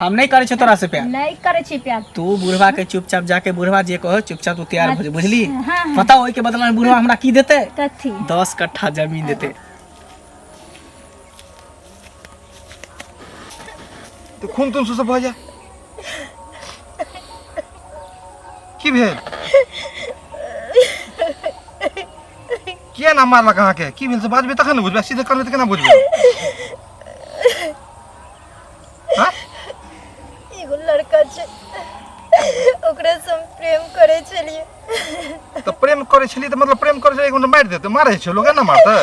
हम नहीं करे छे तोरा से प्यार। नहीं करे छी प्यार। तू बुढ़वा के चुपचाप जाके बुढ़वा जे कहो चुपचाप तू तैयार हो जा, बुझली? हाँ, हाँ। पता ओइ के बदला में बुढ़वा हमरा की देते? कथी? 10 कट्ठा जमीन देते। तो खून तुम सब भऽ जाए। की भेल? किया ना मारलक अहाँके? की भेल से बाजबै तखन ने बुझबै, सीधे करबै तऽ केना बुझबै? हाँ? एगो लड़का छै, ओकरा से हम प्रेम करे छलिए। तऽ प्रेम करे छलिए तऽ मतलब प्रेम करे छलिए एगो मारि देतै? मारै छै लोक, एना मारतै?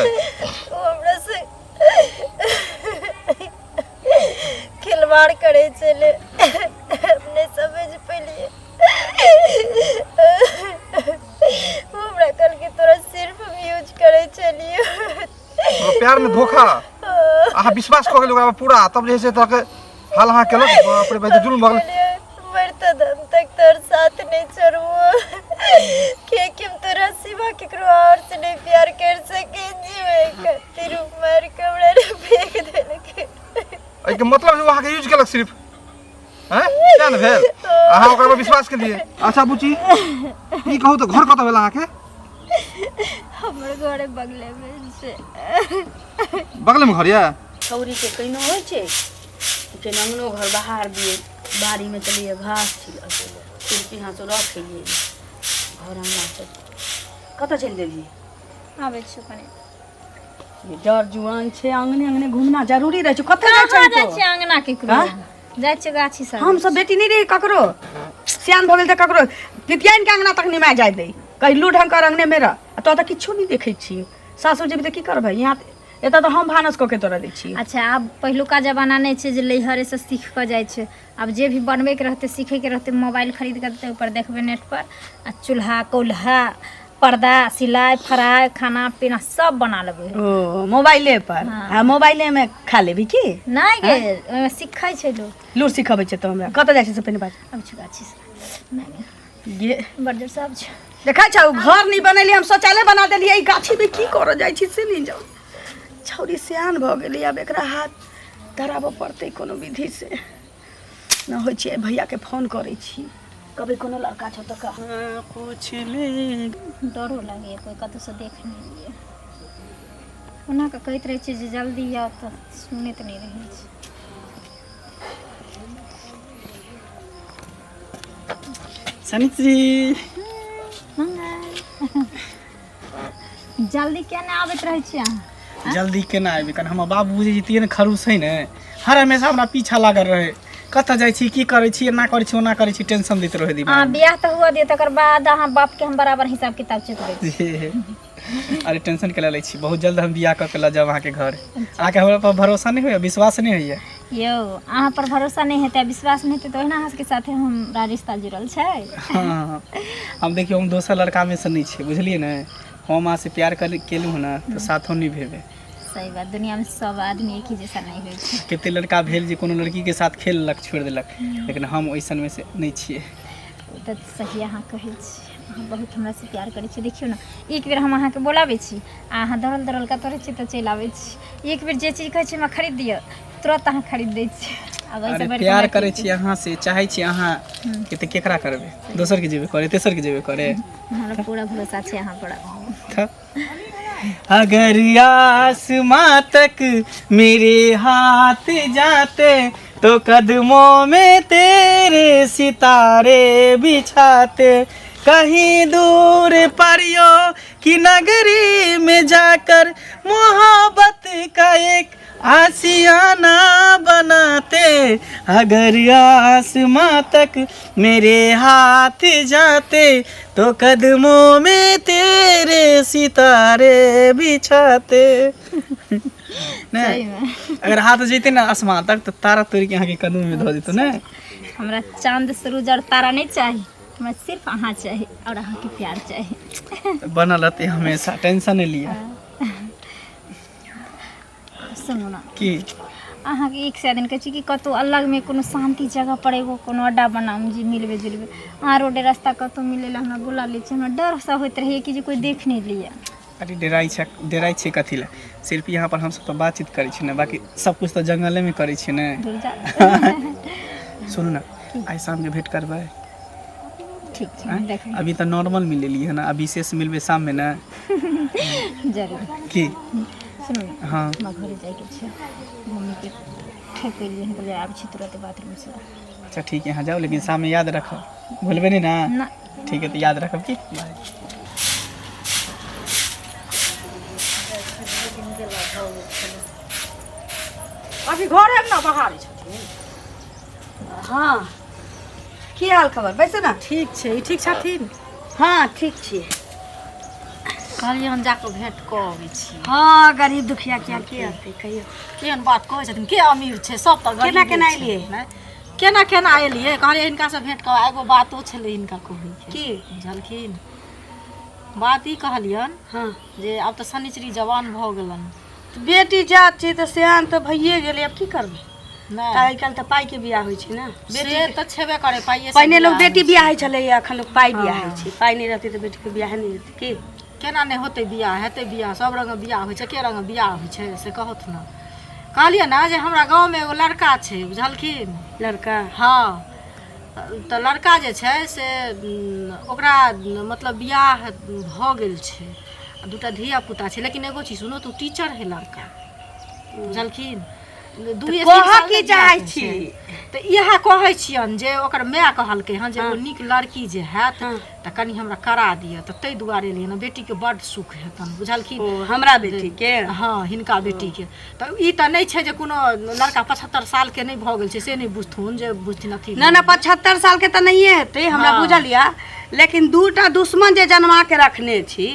ओ हमरा से खिलवाड़ करे छलै, हम नहि समझ पेलिए। ओ हमरा कहलकै तोरा सिर्फ हम यूज करे छलिए। मतलब प्यार में धोखा, अहाँ विश्वास कऽ गेलियै ओकरा पर पूरा, तब जे है से तोहके हाल अहाँ केलक। बाप रे भाई, तऽ जुल्म भऽ गेल। मरते दम तक तोर साथ नहीं छोड़बो, कियाकि हम तोरा सिवा केकरो और से नहीं प्यार कर सके जी। ओहि खातिर उ मार के हमरा रे फेंक देलकै। एहिके मतलब जे ओ अहाँके यूज केलक सिर्फ, हैं? सएह ने भेल? अहाँ ओकरा पर विश्वास केलियै। अच्छा बुची, ई कहू तऽ घर कतऽ भेल अहाँके? हमर घर बगले में छै। बगलेमे घर यऽ? छौरीके कहिनो होइ छै जे अङ्गनो घर बहार दियै, बाड़ीमे चलियै घास छिलऽ, खुरपी हाँसू रखियै, घर अङ्गना सब कतऽ चलि गेलियै? आबै छी कनि। डर जुआन छै, अङ्गने अङ्गने घूमना जरूरी रहै छै। कतऽ जाइ कहाँ छै? जाइ छियै अङ्गना केकरो? आँय? जाइ छियै गाछी सब। हम सब बेटी नहि रही ककरो, सियान भऽ गेल तऽ ककरो पितियाइन के अङ्गना तक नहि माय जाय दै, कहलू ढंग कर अङ्गने मे रह। आ तोरा तऽ किछो नहि देखै छियै। सासुर जेबही तऽ की करबै? यहाँ एतऽ तऽ हम भानस कऽ के तोरा दै छियै। अच्छा, आब पहिलुका जमाना नहि छै जे लैहरेसँ सीख कऽ जाइ छै। आब जे भी बनबैके रहतै, सीखैके रहतै, मोबाइल खरीद कऽ देतै, ओहिपर देखबै नेटपर आ चूल्हा कौल्हा पर्दा सिलाइ फड़ाइ खाना पीना सब बना लेबै। ओ मोबाइले पर? हाँ। आ मोबाइले में खा लेबही की? नहि गे, ओहिमे सीखै छै लोक। लूर सिखबै छै। तऽ हमरा कतऽ जाइ छै से पहिने बाज। आब छै गाछी से नहि नहि। गे बड़ जोर से आब छै। देखै छौ, घर नहि बनेलियै हम, शौचालय बना देलियै। ई गाछीमे की करऽ जाइ छी से नहि जाउ। छौरी सियान भऽ गेलै, आब एकरा हाथ धराबऽ पड़तै कोनो विधि से। न होइ छै, भैयाके फोन करै छी, कहबै कोनो लड़का छौ तऽ कह। डरो लगैए कोइ कतहुसँ देख नहि लिए। ओना कऽ कहैत रहै छियै जे जल्दी आउ तऽ सुनैत नहि रहै छै। सनित्री। जल्दी केना आबैत रहै छियै अहाँ? जल्दी केना आबि कन हमर बाबू बुझै छियै ने, खरूस है ने, हर हमेशा हमरा पीछा लागल रहे, कतऽ जाइ छी, की करै छी, एना करै छी, ओना करै छी, टेंशन दैत रहै अहाँ दिमाग। बियाह तऽ हुअ दियौ, तकर बाद अहाँ बापके हम बराबर हिसाब किताब चुकबै छी। अरे टेंशन के लै छी, बहुत जल्द हम बियाह कऽ के लऽ जायब अहाँके घर। अहाँके हमरा पर भरोसा नहि होइया, विश्वास नहि होइया? यौ, अहाँ पर भरोसा नहि हेतै, विश्वास नहि हेतै तऽ ओहिना अहाँ सबके साथे हमरा रिश्ता जुड़ल छै? हाँ, हम देखियौ, हम दोसर लड़कामे से नहि छियै, बुझलियै ने? हम अहाँसँ प्यार कर केलहुँ हँ ने तऽ साथो निभेबै। सही बात, दुनियामे सब आदमी एक ही जैसा नहि होइ छै। कते लड़का भेल जे कोनो लड़कीके साथ खेललक, छोड़ि देलक, लेकिन हम ओइसनमे से नहि छियै। ओ तऽ सही अहाँ कहै छी। अहाँ बहुत हमरासँ प्यार करै छी। देखियौ ने, एक बेर हम अहाँके बोलाबै छी आ अहाँ दौड़ल दौड़ल कतऽ रहै छी तऽ चलि आबै छी। एक बेर जे चीज कहै छी हमरा खरीद दिअ, तुरत अहाँ खरीद दै छी। आब एहिसँ अरे बढ़ि कऽ प्यार हमरा की करै छी अहाँ से, चाहै छी अहाँ के तऽ केकरा करबै? दोसरके जेबै करे, तेसरके जेबै करे? हमरा पूरा भरोसा छै अहाँ पर। तऽ अगर आसमां तक मेरे हाथ जाते तो कदमों में तेरे सितारे बिछाते, कहीं दूर परियों की नगरी में जाकर मोहब्बत का एक आशियाना बनाते, अगर आसमां तक मेरे हाथ जाते तो कदमों में तेरे सितारे बिछाते। नहि, अगर हाथ जैते ने आसमां तक तऽ तारा तोड़ि के अहाँके कदम में धऽ देतौ ने। हमरा चाँद सूरज और तारा नहीं चाही, हमरा सिर्फ अहाँ चाही और अहाँके प्यार चाही। बनल रहते हमेशा, टेंशन नहीं लिया। सुनू ने। की? अहाँके एक सए दिन कहै छी कि कतहु अलगमे कोनो शान्ति जगह पर एगो कोनो अड्डा बनाउ जे मिलबै जुलबै। अहाँ रोडे रास्ता कतहु मिलै लए हमरा बुला लै छी, हमरा डर सा होइत रहैए कि जे कोइ देख नहि लिअ। अरे डराइ छै, डराइ छियै कथी लए? सिर्फ यहाँ पर हमसब तऽ बातचीत करै छी ने, बाकी सब कुछ तऽ जंगलेमे करै छियै ने। दूर जा। सुनू ने, आइ शामके भेंट करबै? ठीक छै। आँय? देखबै। अभी तऽ नॉर्मल मिलेलियै हन, अभी विशेष मिलबै शाममे ने। जरूर। की? सुनू ने। हँ। हमरा घरे जाइके छै, मम्मीके ठकि एलियै हन, कहलियै आबै छी तुरन्त बाथरूमसँ। अच्छा ठीक है, यहाँ जाओ, लेकिन शाम में याद रखब, भूलबै नहीं ना? ना। ठीक है, तो याद रखब की। बाय। अभी घरे ने बाहर छथिन। हँ, की हाल खबर? बैसू ने। ठीक छै। ई ठीक छथिन? हँ, ठीक छी। कहलियै हम जाकऽ भेंट कऽ अबै छी। हँ, गरीब दुखिया किया के अतै, कहियौ। केहन बात कहै छथिन? के अमीर छै? सब तऽ केना गरीबे केना छै। एलियै? नहि, केना केना एलियै? कहलियै हिनकासँ भेंट कऽ, एगो बातो छलै हिनका कहैके। की? बुझलखिन? बात ई कहलियनि जे आब तऽ शनिचरी जवान भऽ गेलनि। तऽ बेटी जात छै तऽ सियान तऽ भइए गेलै, आब की करबै? नहि। आइ काल्हि तऽ पाइके बियाह होइ छै ने। से तऽ छेबे करै, पाइए से पहिने लोक बियाह बेटी होइ छै। बियाह होइ छलैए, एखन लोक पाइ बियाह होइ छै। पाइ नहि रहतै तऽ बेटीके बियाह नहि हेतै की? केना नहि होतै बियाह? हेतै बियाह, सब रङ्ग बियाह होइ छै। के रङ्ग बियाह होइ छै से कहौथ ने। कहलियै ने जे हमरा गाँवमे एगो लड़का छै, बुझलखिन? लड़का? हँ, तऽ लड़का जे छै से ओकरा मतलब बियाह भऽ गेल छै आ दूटा धिया पुता छै, लेकिन एगो चीज सुनू तऽ, ओ टीचर है लड़का, बुझलखिन? दुइए तीन कहऽ साल की नहि बियाह चाहै भेल छी? छै। तऽ इएह कहै छियनि जे ओकर माय कहलकै हँ जे एगो नीक लड़की जे हैत तऽ कनि हमरा करा दिअ, तऽ ताहि दुआरे एलियै ने। बेटीके बड्ड सुख हेतनि, बुझलखिन? ओ हमरा बेटीके? हँ, हिनका बेटीके। तऽ ई तऽ नहि छै जे कोनो लड़का 75 सालके नहि भऽ गेल छै, से नहि बुझथुन जे बुझथिन अथी। ना ना, 75 सालके तऽ नहिए हेतै हमरा। बुझल यऽ, लेकिन दूटा दुश्मन जे जन्मा के रखने छी,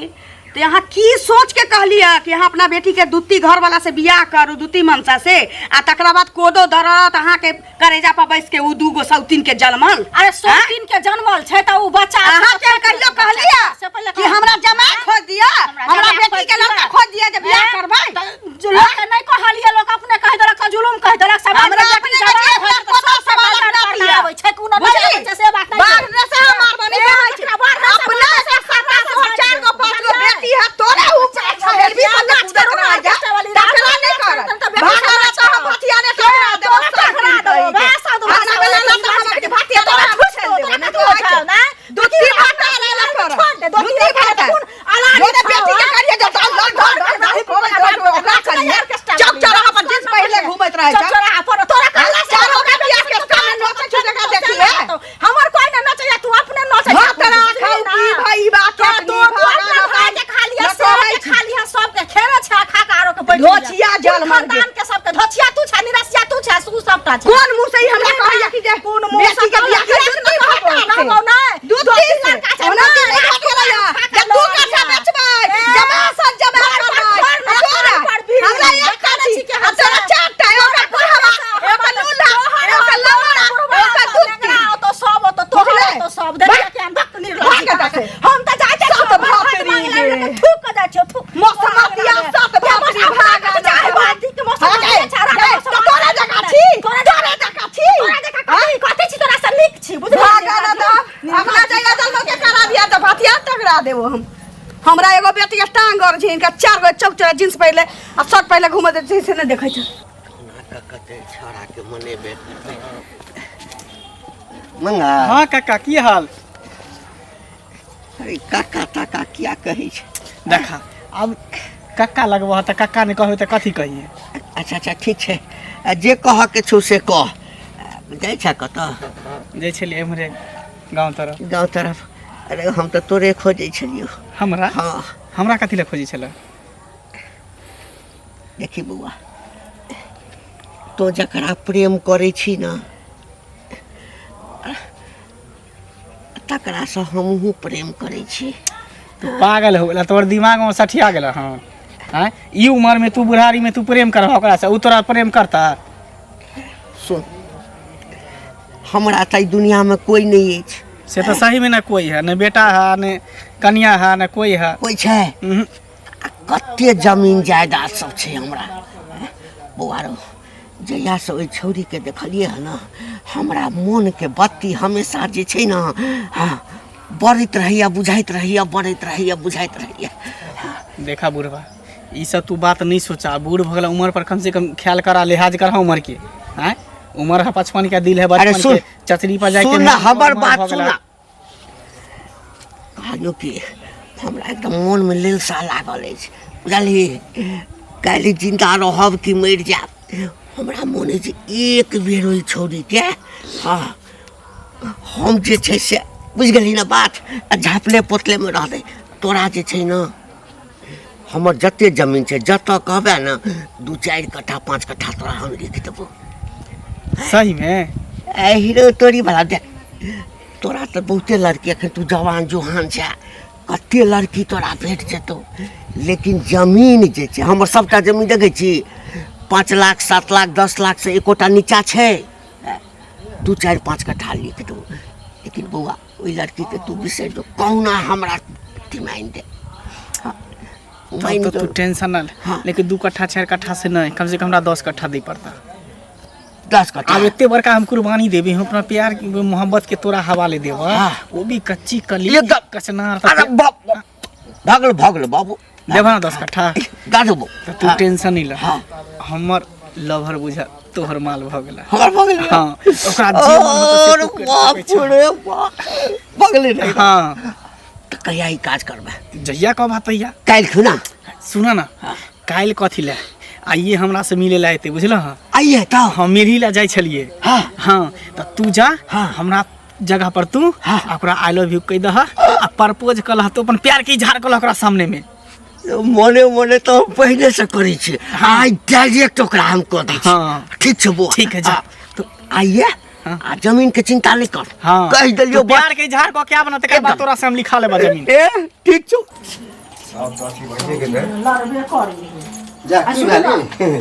तऽ अहाँ की सोच के कहलियै कि अहाँ अपना बेटीके दूती घरवाला से बियाह करू, दूती मनसा से, आ तकरा बाद कोदो दरत अहाँके करेजा पर बैस के उ दूगो सौतीन के जनमल? अरे, सौतीन के जनमल छै तऽ ओ बच्चा छै। अहाँ तऽ के कहियो कहलियै से पहिले कि कहू। हमरा जमाई खोज दिअ, हमरा हमरा जमाई बेटी खोज के लड़का दिअ। खोज दिअ जे बियाह करबै? तऽ जो लोकके नहि कहलियै, लोक अपने कहि देलक तऽ जुलुम कहि देलक समाज। हमरा अपने के जे एक लाख पचास सवा लाख ना दिया। आबै छै, कोनो नहि बुझली? आबै छै, से बात नहि छै। बाहर से हम मारबो नहीं कहै छी। अपना से सात से चार गो पांच गो बेटी है तोरे, ऊ छेलबी सब नाच करू ना जा, तकरा नहीं करत। भागा ना तो हम भतिया ने टकरा देबो, टकरा देबो, अपना बेला ना तो हम के भतिया तोरा ठुस देबो। नहीं तो होइ छै दूती भाता ला कर, दूती भाता जोने बेटी के करिए जे दल दल दल दल दल कोबै दल, ओकरा करिए। चौक चौराहा पर जींस पहिरले घूमैत रहै छै। चौराहा पर तोरा कहला से चारो बेटिया के सामने नोचै छै, जकरा देखिए। हमर कोई ना नचैया, तू अपने नचै। भातरा खाउ की भाई बा चटनी तू तू अपना भाई के खा लिया, सब के खा लिया, सबके खेने छै, खा के आरो के बैठ। धोछिया जल मर गेल। खानदान के सबके धोछिया तू छै, निरसिया तू छै, सू सबटा छै। कोन मुंह से ई हमरा कहैया कि जे कोन मुंह बेटी के बियाह के दूती भाता कहबौ नहि। दूती से लड़का छै, ओना नहि, दिन नहीं भात गेलैया जे दू कट्ठा बेचबै, जमा सन जमा करबै। तोरा हमरा एकटा छी आ तोरा चारटा, ओकर बुढ़वा, ओकर लूला, ओकर लवड़ा, ओकर दूती। तो सब तो तोहर बुझले? तो सब देखिए के हम भक्त भाग निर्लज्ज। एतऽ से। हम तऽ जाइ छी सात भातरी गे। थूक के जाइ छियौ, थूक। मौसमतिया सात भातरी भागा। चाहे बाती के मौसम भाग छै। तो तोरा जकाँ छी, तोरा जकाँ छी। तोरा जकाँ कथी कथी छी? तोरा से नीक छी, बुझलियै? भागा ना तऽ अपना जगह जलमल के करा दिया तऽ भातिया टकरा देबो हम। हमरा एगो बेटी के टांग और छै, इनका चार गो चौक चौरा जींस पहिरले आ शर्ट पहिरले घूमत छै, से नहि देखै छै। कोना कऽ कते छौड़ाके मनेबे करबै मंगा। हँ काका, की हाल? अरे, काका ताका किया कहै छै? देखा, आब कक्का लगबह तऽ कक्का नहि कहबै तऽ कथी कहिए? अच्छा अच्छा, ठीक छै, आ जे कहऽके छौ से कह। जाइ छ कतऽ? जाइ छलियै एम्हरे गाँव तरफ। गाँव तरफ? अरे, हम तऽ तोरे खोजै छलियौ। हमरा? हँ। हमरा कथी लए खोजै छलै? देखी बौआ, तो जकरा प्रेम करै छी ने, तकरासँ हमहूँ प्रेम करै छी। तू पागल हो गेला? तोहर दिमागमे सठिया गेल हँ? आँय, ई उमरमे तू बुढ़ारीमे तू प्रेम करबह ओकरासँ? ओ तोरा प्रेम करता? सुन, हमरा तऽ एहि दुनियामे कोइ नहि अछि। से तऽ सहीमे ने कोइ है ने, बेटा है ने कनिया है ने कोइ है। कोइ छै? उहुँ। आ कते जमीन जायदाद सब छै हमरा बौआ रौ। जहियासँ ओहि छौड़ीके देखलियै हँ ने, हमरा मोनके बत्ती हमेशा जे छै ने, हँ, बढ़ैत रहैए, बुझाइत रहैए, बढ़ैत रहैए, बुझाइत रहैए। देखा बुढ़वा, ई सब तू बात नहीं सोचा। बूढ़ भऽ गेला उमर पर, कम से कम ख्याल करा, लिहाज करा उमर के। आँय, उम्र है 55 के दिल है अरे बचपन सुन के चचरी पर जाके सुन ना नहीं, हमर उम्र बात भऽ सुन गेला। ना। कहलियौ कि हमरा एकदम मोनमे लिलसा लागल अछि बुझलही काल्हि जिन्दा रहब कि मरि जायब हमरा मोन अछि एक बेर ओहि छौड़ीके हँ हम जे छै से बुझि गेलही ने बात आ झाँपले पोतलेमे रहलै तोरा जे छै ने हमर जते जमीन छै जतऽ कहबै ने 2 4 कट्ठा 5 कट्ठा तोरा हम लिख देबो। सही में? ए हीरो तोरी भला देख तोरा तऽ बहुते लड़की एखन तू जवान जुहान छै कते लड़की तोरा भेट जेतौ लेकिन जमीन जे छै हमर सबटा जमीन देखै छी 5 लाख 7 लाख 10 लाख से एकोटा नीचा छै 2 4 5 कट्ठा लिख देबो लेकिन बौआ ओहि लड़कीके तू बिसरि जो कहुना हमरा अथी मानि दे। हाँ, तब मानि तो तू जो। टेंशन ना ले। हाँ। लेकिन 2 कट्ठा 4 कट्ठा से नहीं कम से कम हमरा 10 कट्ठा दे पड़ता। 10 कट्ठा आब एते बड़का हम कुर्बानी देबे हम अपना प्यार के मोहब्बत के तोरा हवाले देबा हाँ। वो भी कच्ची कली एकदम। कचनार अरे बाप भगल भगल बाबू देबा ना 10 कट्ठा दऽ देबो। तो तू टेंशन नहीं ले। हाँ। हमर लवर बुझा तोहर माल भ गेला। हमर भऽ गेलै। हाँ ओकरा जे मन होतौ से अरे तू करि बाप सकै छह। रे बाप भऽ गेलै रे। हाँ तऽ कहिया ई काज करबै? जहिया कहबा तहिया। काल्हि खुना। सुन ना काल्हि कथी ले आइए हमरा से मिले ला एते बुझल हँ? आइए तऽ हम मिलही ला जाइ छलियै। हाँ। हाँ तऽ तू जा हाँ। हमरा जगह पर तू हाँ। आ ओकरा I love you कहि दह आ प्रपोज कलह तो अपन प्यार के इजहार कलह ओकरा सामने में। मोने मोने तऽ हम पहिले से करै छी आइ डायरेक्ट ओकरा हम कऽ दै छी। हाँ। ठीक छै बौआ। ठीक है, जा। तऽ आइए हाँ। आ जमीन के चिंता नहीं कर। हाँ कहि देलियौ तू प्यार के इजहार कऽ के आब ना तकर बाद एकदम। तोरा से हम लिखा लेबा जमीन। ए ठीक छौ। सब तऽ अथी भइए गेलै। लड़बे करी। जा की भेलै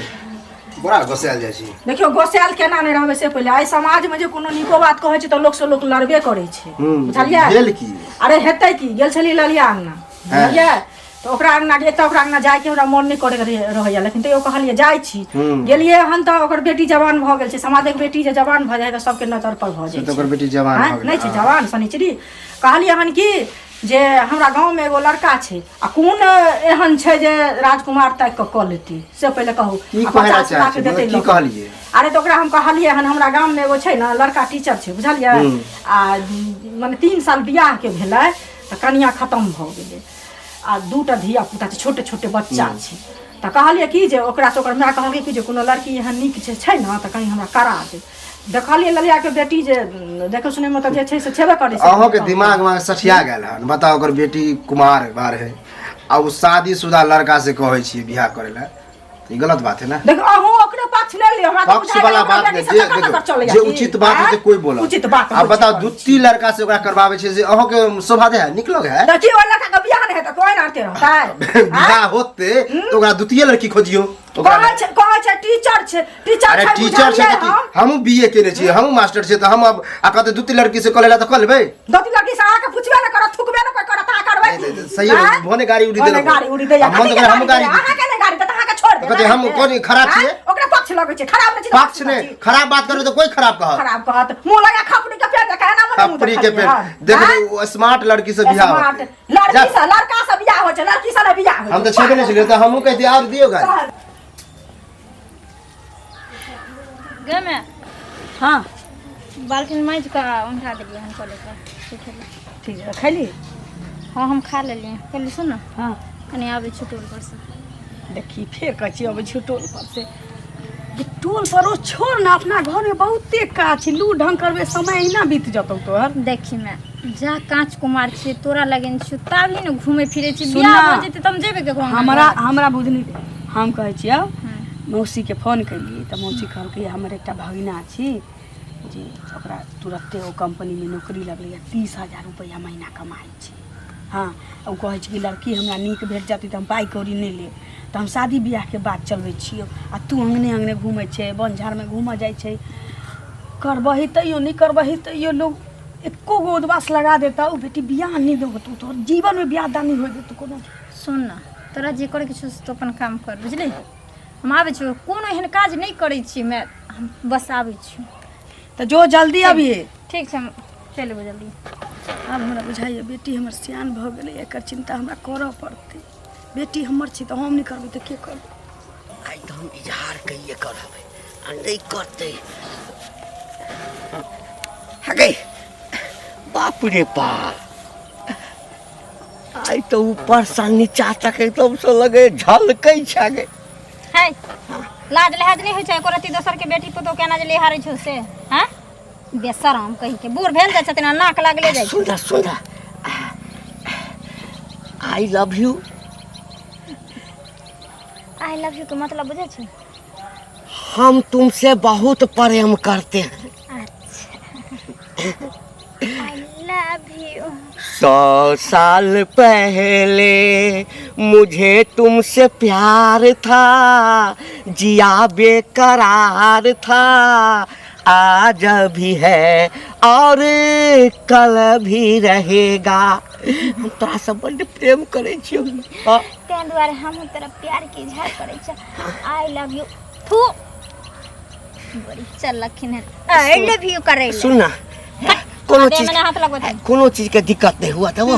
बड़ा गोसायल जाइ छी। देखियौ गोसायल केना नहि रहबै से पहिले आइ समाजमे जे कोनो नीको बात कहै छै तऽ लोकसँ लोक लड़बे करै छै बुझलियै? भेल की? अरे हेतै की गेल छलियै ललिया अङ्गना बुझलियै तऽ ओकरा अङ्गना एतऽ ओकरा अङ्गना जाइके हमरा मोन नहि करैत रहैया लेकिन तैयो कहलियै जाइ छी गेलियै हन तऽ ओकर बेटी जवान भऽ गेल छै समाजक बेटी जे जवान भऽ जाइ तऽ सबके नजर पर भऽ जाइ तऽ ओकर बेटी जवान आँय? भऽ गेलै। नहि छै जवान शनिचरी कहलियै हन कि जे हमरा गाँवमे एगो लड़का छै आ कोन एहन छै जे राजकुमार ताकि कऽ कऽ लेतै से पहिले कहू। की आ कहै लए 50 चाहै लाख छी? देतै मतलब की लोक। कहलियै? अरे तऽ ओकरा हम कहलियै हन हमरा गाममे एगो छै ने लड़का टीचर छै बुझलियै आ मने 3 साल बियाहके भेलै तऽ कनिया खतम भऽ गेलै आ 2टा धिया पुता छै छोटे छोटे बच्चा छै तऽ कहलियै कि जे ओकरासँ ओकर माय कहलकै कि जे कोनो लड़की एहन नीक छै छै ने तऽ कनि हमरा करा दे। देखलियै ललियाके बेटी जे देखै सुनैमे तऽ जे छै से छेबे करै से। अहाँके दिमागमे सठिया गेल हन बताउ ओकर बेटी कुमार बार है आ ओ शादीशुदा लड़का से कहै छियै बियाह करै लए तऽ ई गलत बात है ना। देखो अहूँ ओकरे पक्ष नहि लियौ हमरा तऽ पक्ष बुझाइ वाला गेल ओकरा बात बेटी नहि से जे टकर टकर देखियौ चलैया जे की? उचित बात आँय? होतै कोइ बोलत। उचित बात आ होइ छै, बताउ करै 2 लड़का से ओकरा करबाबै छै जे अहाँके शोभा दे है नीक लगे है? तऽ की ओहि लड़का के बियाह नहि हेतै कोइ आरते रहतै? बियाह होते तऽ ओकरा द्वितीय लड़की खोजियौ ओकरा कहै छै कहै छै टीचर छै टीचर अरे छै टीचर छै बुझलियै तऽ की हम? हमहूँ बीए केने छियै हमहूँ मास्टर छियै तऽ हम अब आ कहतै 2 लड़की से कऽ लेला तऽ कऽ लेबै। 2 लड़की से अहाँके पुछबे नहि करत थुकबे नहि कोइ करत अहाँ करबै नहीं, की? नहीं, सही है, आँय? भने गाड़ी उड़ी भने देलक। गाड़ी उड़ी दैया। आ मन कथी तऽ के करे हमहूँ गाड़ी गाड़ी दैया? अहाँके नहि गाड़ी देत अहाँके छोड़ि देत। कहतै हम कोन खराब आँय? छियै? ओकरा पक्ष लगै छै खराब नहि छै तऽ पक्ष नहि लगै छै। खराब बात करबै तऽ कोइ खराब कहत। खराब कहत मुँह लगा खपड़ी के पेड़ देखा एना मने मुँह खपड़ी के देखलियै पेड़ हन। देखबै आँय? ओ स्मार्ट लड़की से बियाह स्मार्ट होतै। लड़की जा। से लड़का से बियाह होइ छै लड़की से नहि बियाह होइ हम छै। तऽ छेबे नहि छलियै तऽ हमहूँ कहितियै आओर दियौ गाड़ी। गे माय। हाँ बाल्टीन माँजि कऽ ओंघरा देलियै हन कले पर सुखै लए। ठीक है खैली? हाँ हम खा लेलियै। कहली सुन ना हाँ कनि आबै छी टोल पर से। देखी फेर कहै छी अबै छी टोल पर से। जे टोल पर ओ छोड़ ना अपना घरमे बहुते काज छै लू ढंग करबै समय अहिना बीत जतौ तोहर। देखी माय जा काँच कुमार छियै तोरा लगन छियौ ताभी ने घूमै फिरै छी सुन बियाह ना। भऽ जेतै तऽ हम जेबै केकरो अंगना हमरा घर? हमरा बुझनी हम कहै छियौ हँ। मौसीके फोन केलियै तऽ मौसी कहलकै हमर एकटा भगिना छी जे ओकरा तुरत्ते ओ कम्पनीमे नौकरी लगलैए 30,000 रुपैआ महीना कमाइ छै। हाँ ओ कहै छै कि लड़की हमरा नीक भेट जेतै तऽ हम पाइ कौड़ी नहि लेब तऽ हम शादी बियाहके बात चलबै छियौ आ तू अङ्गने अङ्गने घूमै छै वन झाड़मे घूमऽ जाइ छै करबही तैयो नहि करबही तैयो लोग एको गो उदबास लगा देतौ बेटी बियाह नहि देबौ तोहर जीवनमे बियाह दान नहि होइ देतौ कोनो। सुन ना तोरा जे करैके छौ से तू अपन काम कर बुझली हम आबै छियौ कोनो एहन काज नहि करै छी मैं हम बस आबै छियौ। तऽ जो जल्दी अबिहे। ठीक छै हम चलि अयबौ जल्दी। आब हमरा बुझाइए बेटी हमर सियान भऽ गेलै एकर चिन्ता हमरा करऽ पड़तै बेटी हमर छी तऽ हम नहि करबै तऽ के करतै? आइ तऽ हम इजहार कहिए करबै आ नहि करतै बाप रे बाप, आइ तऽ ऊपरसँ नीचा तक एकदमसँ लगे झलकै छै गे। है लाज लिहाज नहि होइ छै एको रत्ती दोसर के बेटी पुतोह केना जे लिहारै छौ से? हैं, बेशरम कहि के, बूढ़ भेल जाइ छथिन आ नाक लागले जाइ छै। सुन सुन, I love you. I love you के मतलब बुझै छै? हम तुमसे बहुत प्रेम करते हैं। अच्छा, I love you. 100 साल पहले मुझे तुमसे प्यार था, जिया बेकरार था, आज भी है और कल भी रहेगा। हम तोरा से बड्ड प्रेम करै छियौ। हाँ। ताहि दुआरे हमहूँ तोरा प्यार के इजहार करै छी, I love you. थू, बड़ी चलखिन है I love you करै ले। सुन ना, कोनो देह चीज में हाथ लगबैत है। कोनो चीज के दिक्कत नहीं हुआ तब।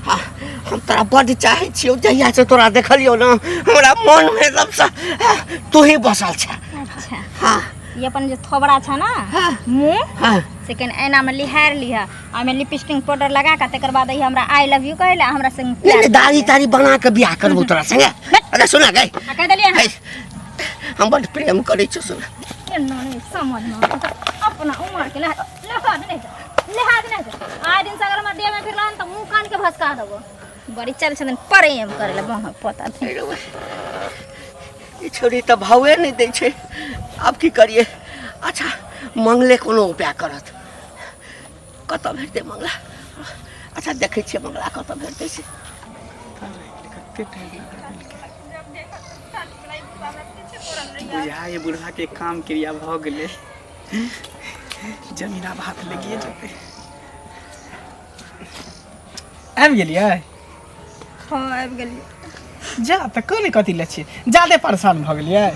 हाँ, हम तोरा बड्ड चाहै छियौ। जहिया से तोरा देखलियौ ना, हमरा मन में एकदम से तू ही बसल छै। अच्छा। हाँ। ई अपन जे थोबड़ा छ ना मुँह, से कनि ऐना में लिहार लिह, ओहिमे लिपस्टिक पाउडर लगा के तकर बाद ई हमरा I love you कहै ले, हमरा संग नहीं प्यार नहीं, दाढ़ी करै। ताड़ी बना के बियाह करबो तोरा संगे। अरे सुना गई। आ, कहि देलियै है, हम बड्ड प्रेम करै छियौ, सुन। एना नहि समझ में आबै छै। अपना उमर के लिहाज लिहाज नहि छै, लिहाज नहि छै। आइ दिन से अगर हमरा देह में फिरलन तऽ मुँह कान के भसका देबो। बड़ी चल छथिन प्रेम करै लए बाँह पोता। ई छोरी तऽ भावे नहि दै छै, आब की करियै? अच्छा, मंगले कोनो उपाय करत। कतऽ भेटतै मंगला? अच्छा, देखै छियै मंगला कतऽ भेटतै से। कते टाइम बुझाइ बुढ़ा के काम क्रिया भऽ गेलै, जमीन आब हाथ लगिए जेतै। आबि गेलियै? हँ, आबि गेलियै। जा तऽ कोन कथी लै छियै, जादे परेशान भऽ गेलियै?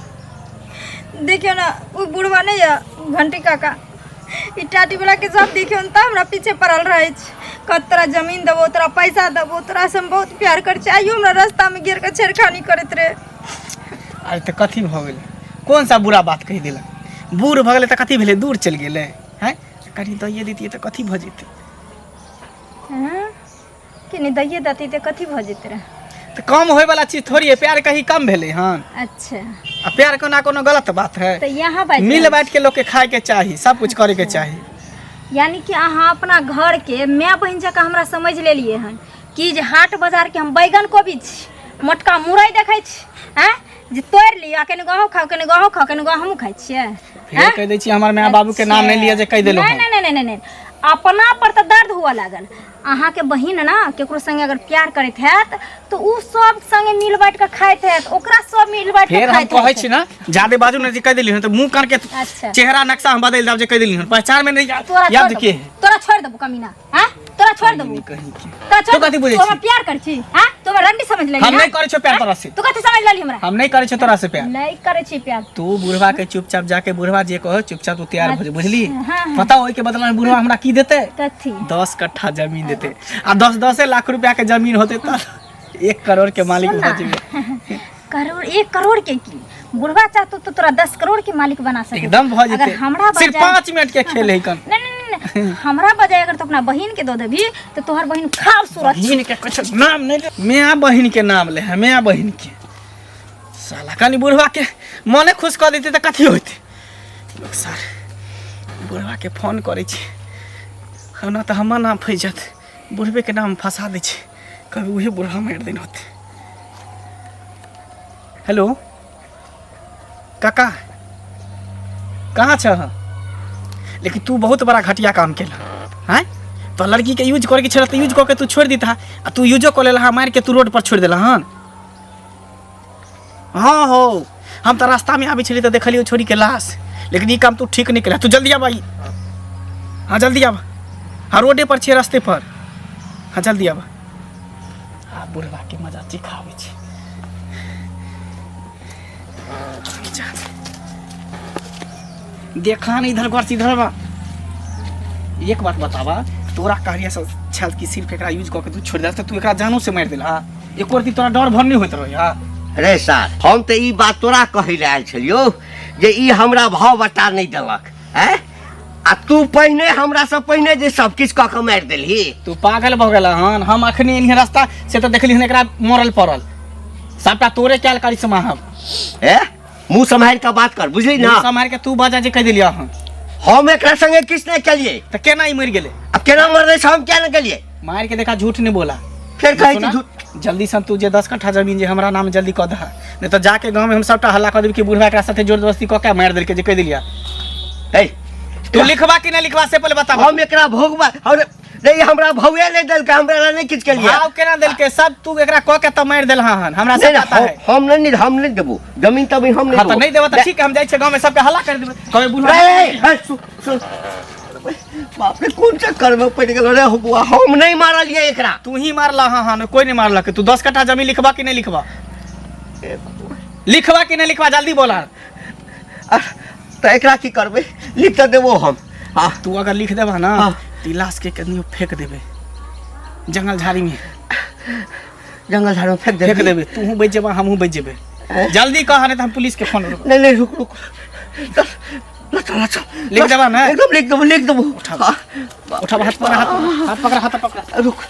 देखियौ ने, ओ बुढ़वा नहि यऽ घंटी काका, ई टाटी वाला के सब देखियौ ने तऽ हमरा पीछे पड़ल रहै छै। कहत तोरा जमीन देबो, तोरा पैसा देबो, तोरा से हम बहुत प्यार करै छी। आइयो हमरा रास्ता में गिर के छेड़खानी करैत रहे। अरे तऽ कथी भऽ गेलै? कोन सा बुरा बात कहि देलक? बूढ़ भऽ गेलै तऽ कथी भेलै? दूर चलि गेलै हैं, कनि दैए दैतियै तऽ कथी भऽ जेतै? हँ, कनि दैए देती तऽ कथी भऽ जेतै रहे? तऽ कम होय वाला चीज थोड़ी है प्यार, कहीं कम भेलै हन? अच्छा। आ प्यार कोना कोनो गलत बात है? तऽ यहाँ बाजि मिल रहल बाँटि के लोक के खाय के चाही, सब कुछ करे के चाही। यानी कि अहाँ अपना घरके माय बहिन जकाँ हमरा समझि लेलियै हन कि जे हाट बाजारके हम बैगन कोबी छी, मोटका मुरइ देखै छी, आँय, जे तोड़ि लिअ, कनि गहूँ खाउ, कनि गहूँ खाउ, कनि गहूँ खाइ छियै? फेर कहि दै छी, हमर माय बाबू के नाम नहि लिअ जे कहि देलहुँ। नहि। नहि नहि नहि नहि, अपना पर तऽ दर्द हुअ लागल। अहाँके बहिन ने केकरो संगे अगर प्यार करैत हैत तऽ उ सब संगे मिल बाँटि कऽ खाइत हैत, ओकरा सब मिल बाँटि कऽ फेर हम खाइत कहै हैत। छी ने, जादे बाजू ने जे कहि देली हन तऽ मुँह कान के अच्छा। चेहरा नक्शा हम बदलि देब जे कहि देली हन, पहचान में नहीं तोरा याद छोड़ के देबो, तोरा छोड़ देबो कमीना। हाँ, तोरा छोड़ देबो। कहीं के तोरा छोड़ तू कथी देबो। बुझै तू हमरा छी? प्यार कर छी? हाँ, तू हमरा रंडी समझ लेली? हम नहीं करै छियौ प्यार तोरा से। तू कथी समझ लेली हमरा? हम नहीं करै छियौ तोरा से प्यार। नहीं करै छी प्यार? तू बुढ़वा के चुपचाप जाके, बुढ़वा जे कहो चुपचाप तू तैयार हो जा, बुझली? हाँ, हाँ। पता ओहि के बदला में बुढ़वा हमरा की देते? कथी? 10 कट्ठा जमीन देते आ 10 10 लाख रुपया के जमीन होते तऽ 1 करोड़ के मालिक सुन भऽ ना। जेबै। करोड़, 1 करोड़ के की, बुढ़वा चाहतो तो तोरा 10 करोड़ के मालिक बना सके। एकदम भऽ अगर जेतै। हमरा सिर्फ बजाय 5 मिनट के खेल है कन। नहीं नहीं नहीं, नहीं, हमरा बजाय अगर तू अपना बहिन के दो देबी तो तोहर बहिन खाब सूरत। बहिन के कुछ नाम नहीं ले, माय बहिन के नाम ले है, माय बहिन के। साला कनि बुढ़वा के मने खुश कऽ देते तऽ कथी होते? लोक सर बुढ़वा के फोन करै छी, ओना तऽ हमर नाम फँसि जायत, बुढ़बे के नाम फंसा दै छी, कभी उहे बुढ़वा मारि देने होते। हेलो काका, कहाँ छह? लेकिन तू बहुत बड़ा घटिया काम केला हैं। तो लड़की के यूज करके छल तऽ यूज कऽ के तू छोड़ि दिता, आ तू यूजो कऽ लेलह, मारि के तू रोड पर छोड़ि देलह हन। हाँ हो, हम तऽ रास्तामे आबै छलियै तऽ देखलियै छोरीके लाश। लेकिन ई काम तू ठीक नहि केलह। तू जल्दी आब आई। हाँ, जल्दी आब। हाँ, रोडे पर छियै, रास्ते पर। हाँ, जल्दी आब। आ बुढ़बाके मजा चिखाबै छी। जा। देखा नहीं इधर गौर से इधर बा। एक बात बतावा, तोरा कहलिया सब छल कि सिर्फ एकरा यूज कऽ के तू छोड़ि दे, तऽ तू एकरा जानो से मारि देलहा? एको रत्ती तोरा डर भर नहि होइत रहै? हा। रे सार, हम तऽ ई बात तोरा कहै लए आयल छलियौ जे ई हमरा भाव बटा नहि देलक। आँय, आ तू पहिने हमरा से पहिने जे सब किछु कऽ के मारि देलही। तू पागल भऽ गेल हन। हम अखनी एलिहन रास्ता से तऽ देखली हन एकरा मरल पड़ल, सबटा तोरे कैल करिश्मा हम। ए, मुंह सम्हारि के बात कर, बुझली ना? मुँह सम्हारि के तू बजा जे कहि देलियै हन। हम एकरा संगे किछु नहि केलियै। तऽ केना ई मरि गेलै? अब केना मरलै से हम किया नहि गेलियै? मारि के देखा, झूठ नहीं बोला। फेर कहै छी सुना, झूठ। जल्दी से तू जे 10 कट्ठा जमीन जे हमरा नाम जल्दी कऽ दह, नहीं तऽ जाके गाँव में हम सबटा हल्ला कऽ देब कि बुढ़वा एकरा साथे जोर जबरदस्ती कऽ के मारि देलकै जे कहि देलियै। ए, तू लिखबा कि नहीं लिखबा से पहले बता। हम एकरा भोगबा और नहीं, हमरा भौए नहीं देलकै, हमरा लए नहीं किछु केलियै। भाव केना देलकै? सब तू एकरा कऽ के तऽ मारि देलहा हन, हमरा नहीं सब नहीं, पता है। हम नहीं, हम नहीं देबो जमीन तमीन, हम नहीं। हाँ तऽ नहीं देबऽ तऽ ठीक है, हम जाइ छियै गाँव में सबके हल्ला कर देबै, कहबै बुढ़वा। ए, ए, सुन सुन, बाप रे, कोन चक्कर में पड़ि गेलो रे बुआ? हम नहीं मारलियै एकरा। तू ही मारला हँ? हँ, कोई नहीं मारलक। तू 10 कट्ठा जमीन लिखबा कि नहीं लिखबा? लिखबा कि नहीं लिखबा, जल्दी बोला। तऽ एकरा की करबै? लिख तऽ देबो हम। हाँ। तू अगर लिख देबा ना, हाँ। तऽ ई लाश के कनियो फेंक देबै जंगल झाड़ी में। जंगल झाड़ में फेंक देबै? फेंक देबै, तूहू बचि जेबा, हमहूँ बचि जेबै। जल्दी कह, नहीं तऽ हम पुलिस के फोन करब। नहीं नहीं, रुक रुक, चल चल चल। लिख देबा ना? एकदम लिख देबो, लिख देबो। उठाब, हाथ पकड़ा, हाथ, हाथ पकड़ा, हाथ पकड़ा। रुक।